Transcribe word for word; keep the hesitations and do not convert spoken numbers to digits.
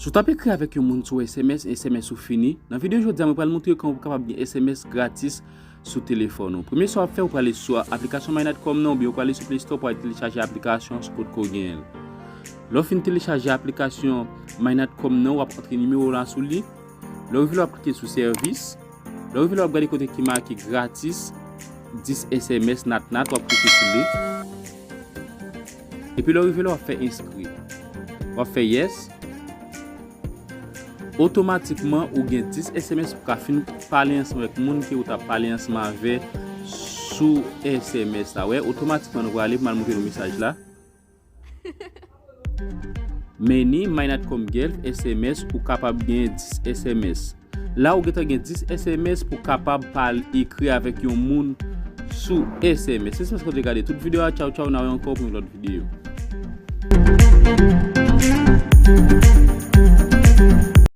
Si w t ap ekri avèk yon moun sou S M S, S M S ou fini, nan videyo jodi a, mwen pral montre w kòman w kapab gen S M S gratis sou telefòn ou. Premye sa w ap fè, ou prale sou aplikasyon MyNatCom nan, oubyen ou prale sou Play Store pou al telechaje aplikasyon an si w potko genyen l. Lè w fin telechaje aplikasyon MyNatCom nan, w ap antre nimewo w la sou li. Lè w rive la, w ap klike sou sèvis. Lè w rive la, w ap gade kote ki make gratis dis S M S natnat, w ap klike sou li. Epi lè w rive la, w ap fè enskri. W ap fè yes. Otomatikman, ou gen dis S M S pou ka fin pale ansanm avèk moun ke ou t ap pale ansanm avè sou S M S la. Wè, otomatikman, nou prale pou m al montre nou mesaj la. Many MyNatCom Gulf S M S, ou kapab gen dis S M S. La, ou gentan gen dis S M S pou kapab pale, ekri avèk yon moun sou S M S. Se sa m te gade tout videyo a. Tchaw, tchaw, n a wè ankò pou yon lòt videyo.